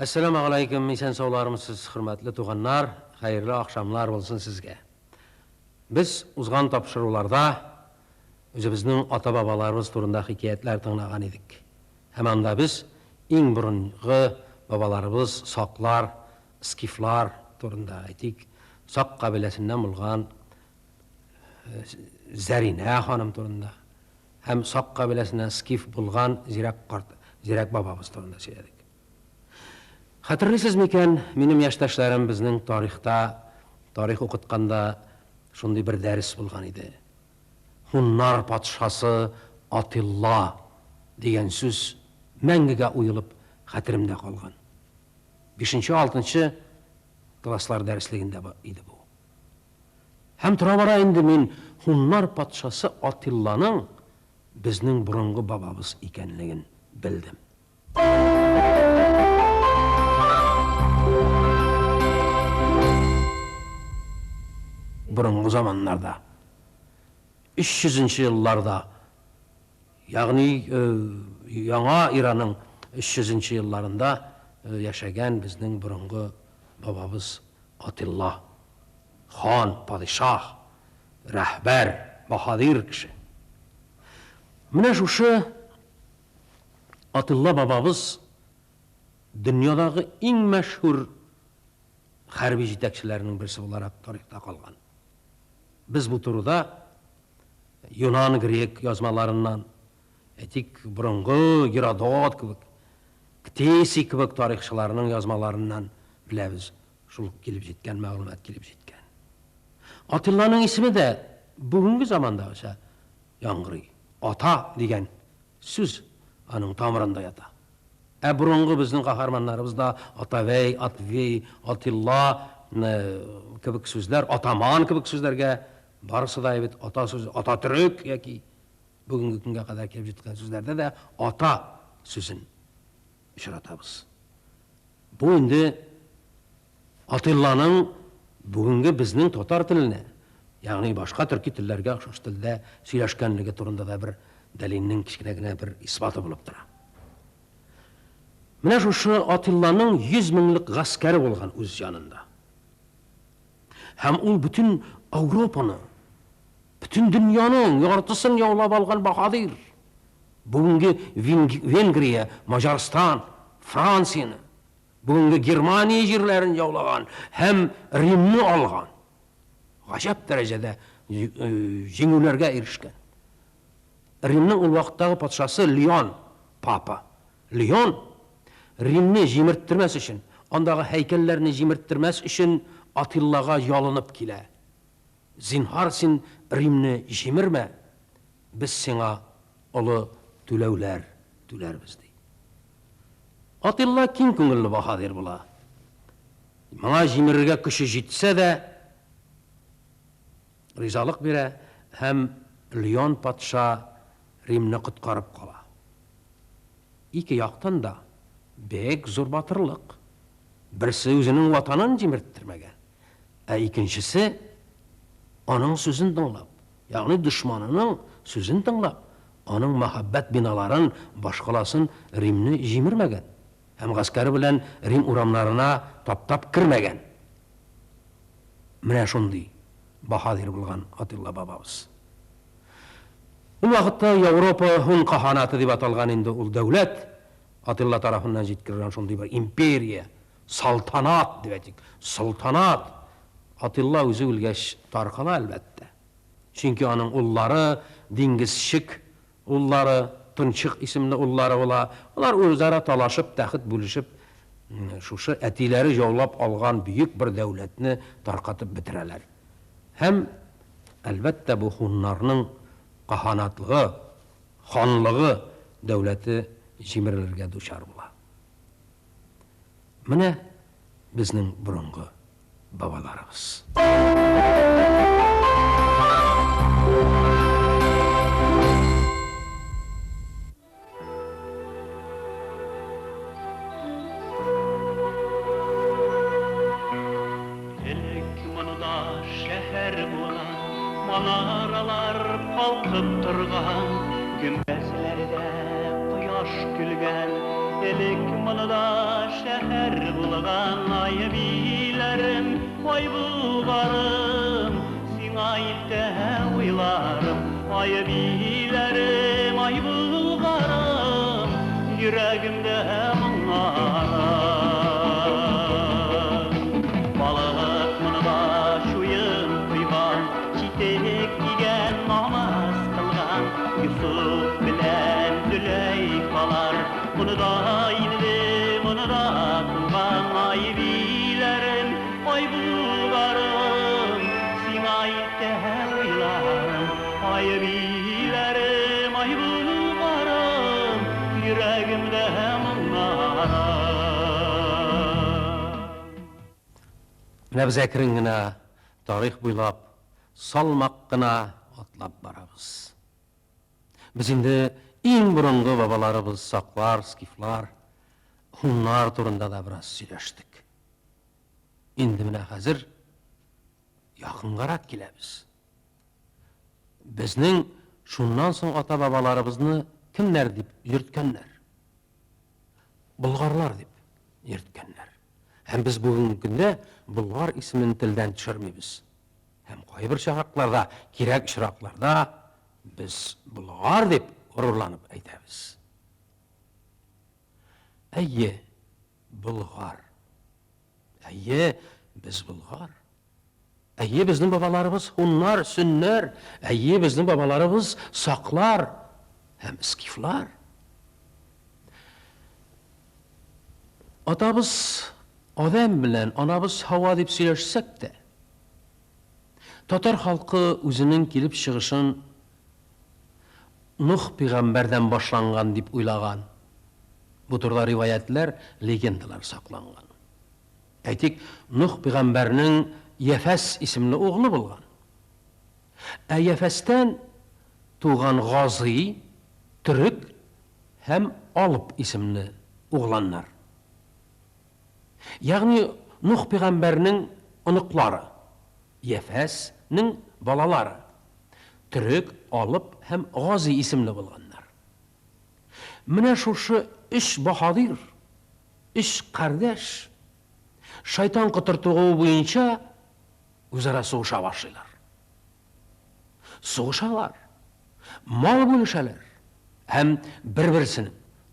Әссәламегаләйкем, исән-саулармысыз, хөрмәтле туганнар, хәерле ахшамлар булсын сезгә. Без узган тапшыруларда үзебезнең ата-бабаларыбыз турында хикәятләр тыңлаган идек. Һәм анда без иң борынгы бабаларыбыз саклар, скифлар турында, әйтик, сак кабиләсеннән булган Зәринә ханым турында һәм сак кабиләсеннән скиф булган Зирәк карт, Зирәк бабабыз турында сөйләдек. Хәтерлисез микән, минем яшьтәшләрем, безнең тарихта, тарих укытканда шундый бер дәрес булган иде. Һуннар патшасы Атилла дигән сүз мәңгегә уелып хәтеремдә калган. Бишенче-алтынчы класслар дәреслегендә иде бу. Һәм тора-бара инде мин һуннар патшасы Атилланың безнең борынгы бабабыз икәнлеген белдем. Борынгы заманнарда, 300 нче елларда, ягъни яңа эраның 300 нче елларында яшәгән безнең борынгы бабабыз Атилла, хан, падишаһ, рәһбәр, баһадир кеше. Менә шушы Атилла бабабыз дөньядагы иң мәшһүр хәрби җитәкчеләрнең берсе буларак тарихта калган. Без бу турыда юнан, грек язмаларыннан, әйтик, борынгы Геродот кебек, Ктесий кебек тарихчыларның язмаларыннан беләбез, шул килеп җиткән мәгълүмат килеп җиткән. Атилланың исеме дә бүгенге замандагыча яңгырый. Ата дигән сүз аның тамырында ята. Ә борынгы безнең каһарманнарыбыз да Атавей, Атвей, Атилла кебек сүзләр, атаман кебек сүзләргә барысы да бит ата сүзе, Ататөрек яки бүгенге көнгә кадәр килеп җиткән сүзләрдә дә ата сүзен очратабыз. Бу инде Атилланың бүгенге безнең татар теленә, ягъни башка төрки телләргә охшаш телдә сөйләшкәнлеге турында да бер дәлилнең кечкенә генә бер исбаты булып тора. Менә шушы Атилланың 100 меңлек гаскәре булган үз янында. Һәм ул бөтен Ауропаны, бөтен дөньяның яртысын яулап алган баһадир. Бүгенге Венгрия, Маҗарстан, Францияне, бүгенге Германия җирләрен яулаган һәм Римны алган. Гаҗәп дәрәҗәдә җиңүләргә ирешкән. Римның ул вакыттагы патшасы Леон, папа. Леон Римны җимерттермәс өчен, андагы һәйкәлләрне җимерттермәс өчен Атиллага ялынып килә. Зинһар, син Римны җимермә, без сиңа олы түләүләр түләрбез, ди. Атилла киң күңелле баһадир була. Моңа җимерергә көче җитсә дә, ризалык бирә һәм Леон патша Римны коткарып кала. Ике яктан да бик зур батырлык. Берсе үзенең ватанын җимерттермәгән, ә икенчесе аның сүзен тыңлап, ягъни дошманының сүзен тыңлап, аның мәһабәт биналарын, башкаласын Римны җимермәгән һәм гаскәре белән Рим урамнарына таптап кермәгән. Менә шундый баһадир булган Атилла бабабыз. Ул вакытта Европа Һун каһанаты дип аталган инде ул дәүләт, Атилла тарафыннан җиткерелгән шундый бер империя, салтанат дип әйтик, солтанат. Атилла үзе үлгәч таркала, әлбәттә. Чөнки аның уллары, диңгезчек уллары, Тынчык исемле уллары була. Алар үзара талашып, тәхет бүлешеп, шушы әтиләре җаулап алган бөек бер дәүләтне таркатып бетерәләр. Һәм, әлбәттә, бу һуннарның каһанатлыгы, ханлыгы дәүләте җимерелергә дучар була. Менә безнең борынгы бабаларыбыз. Элек монда шәһәр булган, манаралар калкып торган, гөмбәзләрдә кояш көлгән. Элек монда. шәһәр булган, ай Биләрем, ай Болгарым, сиңа илтә уйларым, ай Биләрем, ай Болгарым, йөрәгемдә моңнарым. Халык монда чуен койган, читек кигән, намаз кылган, Йосыф белән Зөләйхалар монда инде, монда туган, ай Биләрем, ай Болгарым, сиңа илтә уйларым, ай Биләрем, ай Болгарым, йөрәгемдә моңнарым. Менә без әкрен генә тарих буйлап, салмак кына атлап барабыз. Без инде иң борынгы бабаларыбыз саклар, скифлар, һуннар турында да бераз сөйләштек. Инде менә хәзер якынгарак киләбез. Безнең шуннан соң ата-бабаларыбызны кемнәр дип йөрткәннәр? Болгарлар дип йөрткәннәр. Һәм без бүгенге көндә болгар исемен телдән төшермибез. Һәм кайбер чаракларда, кирәк очракларда без болгар дип горурланып әйтәбез. Әйе, болгар. Әйе, без болгар. Әйе, безнең бабаларыбыз һуннар, сөннәр. Әйе, безнең бабаларыбыз саклар һәм скифлар. Атабыз Адәм белән анабыз Һава дип сөйләшсәк тә, татар халкы үзенең килеп чыгышын Нух пигамбәрдән башланган дип уйлаган. Бу турыда риваятьләр, легендалар сакланган. Әйтик, Нух пигамбәрнең Яфәс исемле углы булган. Ә Яфәстән туган Газый, Төрек һәм Алып исемле угланнар. Ягъни Нух пигамбәрнең оныклары, Яфәснең балалары, Төрек, Алып һәм Газый исемле булганнар. Менә шушы өч баһадир, өч кардәш, шайтан котыртуы буенча үзара сугыша башлыйлар. Сугышалар, мал бүлешәләр һәм бер-берсенең,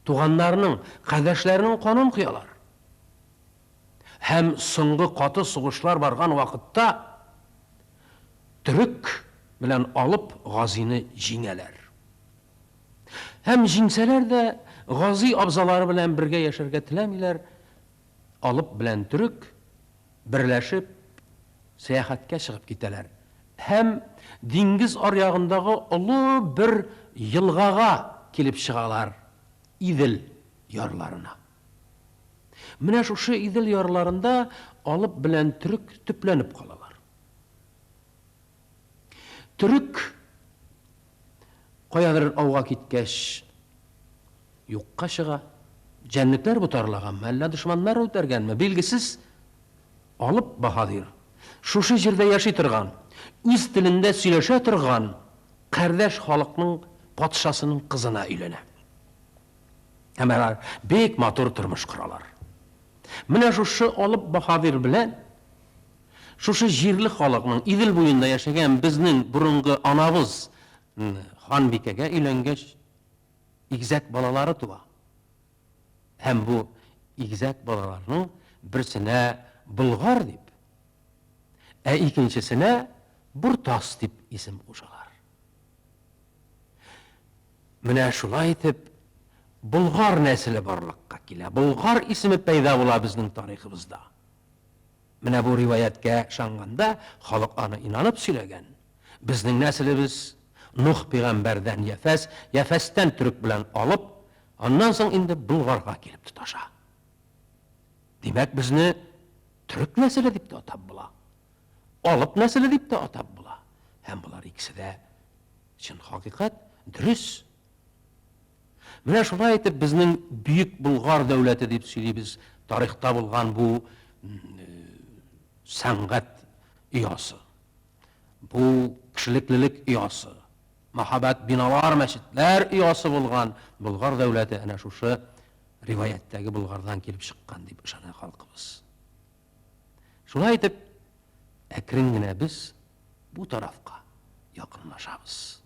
туганнарының, кардәшләренең канын коялар. Һәм соңгы каты сугышлар барган вакытта төрек белән Алып Газины җиңәләр. Һәм җиңсәләр дә, Гази абзалары белән бергә яшәргә теләмиләр, Алып белән Төрек, берләшеп, сәяхәткә чыгып китәләр һәм диңгез аръягындагы олы бер елгага килеп чыгалар, Идел ярларына. Менә шушы Идел ярларында Алып белән Төрек төпләнеп калалар. Төрек каядыр ауга киткәч, юкка чыга. Җәнлекләр ботарлаганмы, әллә дошманнар үтәргәнме, билгесез. Алып баһадир, шушы җирдә яши торган, үз телендә сөйләшә торган кардәш халыкның патшасының кызына өйләнә. Һәм алар бик матур тормыш коралар. Менә шушы Алып баһадир белән шушы җирле халыкның Идел буенда яшәгән безнең борынгы анабыз ханбикәгә өйләнгәч, игезәк балалары туа. Һәм бу игезәк балаларның берсенә Болгар дип, ә икенчесенә Бортас дип исем кушалар. Менә шулай итеп Болгар нәселе барлыкка килә, Болгар исеме пәйда була безнең тарихыбызда. Менә бу риваятькә ышанганда, халык аны инанып сөйләгән. Безнең нәселебез Нух пигамбәрдән Яфәс, Яфәстән төрек белән Алып, аннан соң инде Болгарга килеп тоташа. Димәк, безне төрек нәселе дип тә атап була. Алып нәселе дип тә атап була. Һәм болар икесе дә чын хакыйкать, дөрес. Менә шулай итеп безнең Бөек Болгар дәүләте дип сөйлибез, тарихта булган бу сәнгать оясы, бу кешелеклелек оясы, мәһабәт биналар, мәчетләр оясы булган Болгар дәүләте әнә шушы риваятьтәге Болгардан килеп чыккан дип ышана халкыбыз. Шулай итеп, әкрен генә без бу тарафка якынлашабыз.